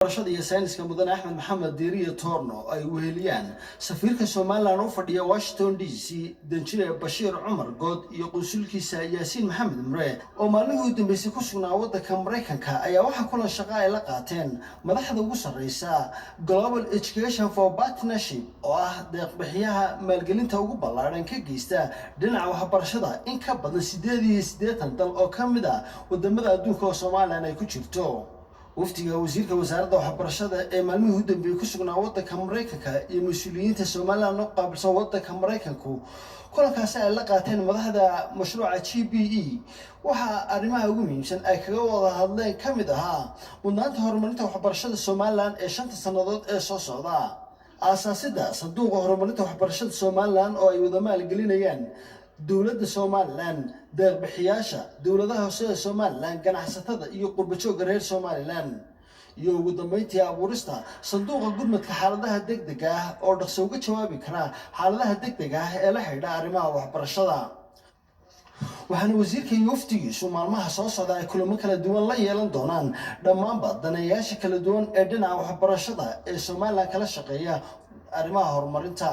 Barashada iyo sayniska, Mudane Axmed Maxamed Diiriye Toorno, ay weheliyaan safiirka Somaliland u fadhiya Washington DC, Danjire Bashiir Cumar Good, iyo qunsulkiisa Yaasiin Maxamed Mure, oo maalmihii u dambeysay ku sugnaa waddanka Maraykanka, ayaa waxaa kulan shaqo ay la qaateen madaxda ugu sarreysa Global Education for Partnership, oo ah deeqbixiyaha maalgelinta ugu ballaadhan ka geysta dhinaca waxbarashada in ka badan 88 dal oo ka mid ah wadamada adduunka oo Somaliland ay ku jirto. Wafdiga wasiirka wasaaradda waxbarashada ee maalmihii u dambeeyey ku sugnaa waddanka Maraykanka iyo mas-uuliyiinta Somaliland u qaabilsan waddanka Maraykanku, kulankaasi ay la qaateen madaxda mashruuca GPE, waxaa arrimaha ugu muhiimsan ay kaga wada hadleen ka mid ahaa mudnaanta horumarinta waxbarashada Somaliland ee 5-ta sannadood ee soo socda, aasaasidda sanduuqa horumarinta waxbarashada Somaliland oo ay wada maalgelinayaan dowladda Somaliland, deeqbixiyaasha, dowladaha hoose ee Somaliland, ganacsatada iyo qurbajoogga reer Somaliland, iyo ugu dambeyntii abuurista sanduuqa gurmadka xaaladaha degdega ah oo dhaqso uga jawaabi kara xaaladaha degdega ah ee la xidhiidha arrimaha waxbarashada. Waxaana wasiirka iyo wafdigiisu maalmaha soo socda ay kulamo kala duwan la yeelan doonaan dhammaanba daneeyaasha kala duwan ee dhinaca waxbarashada ee Somaliland kala shaqeeya arrimaha horumarinta.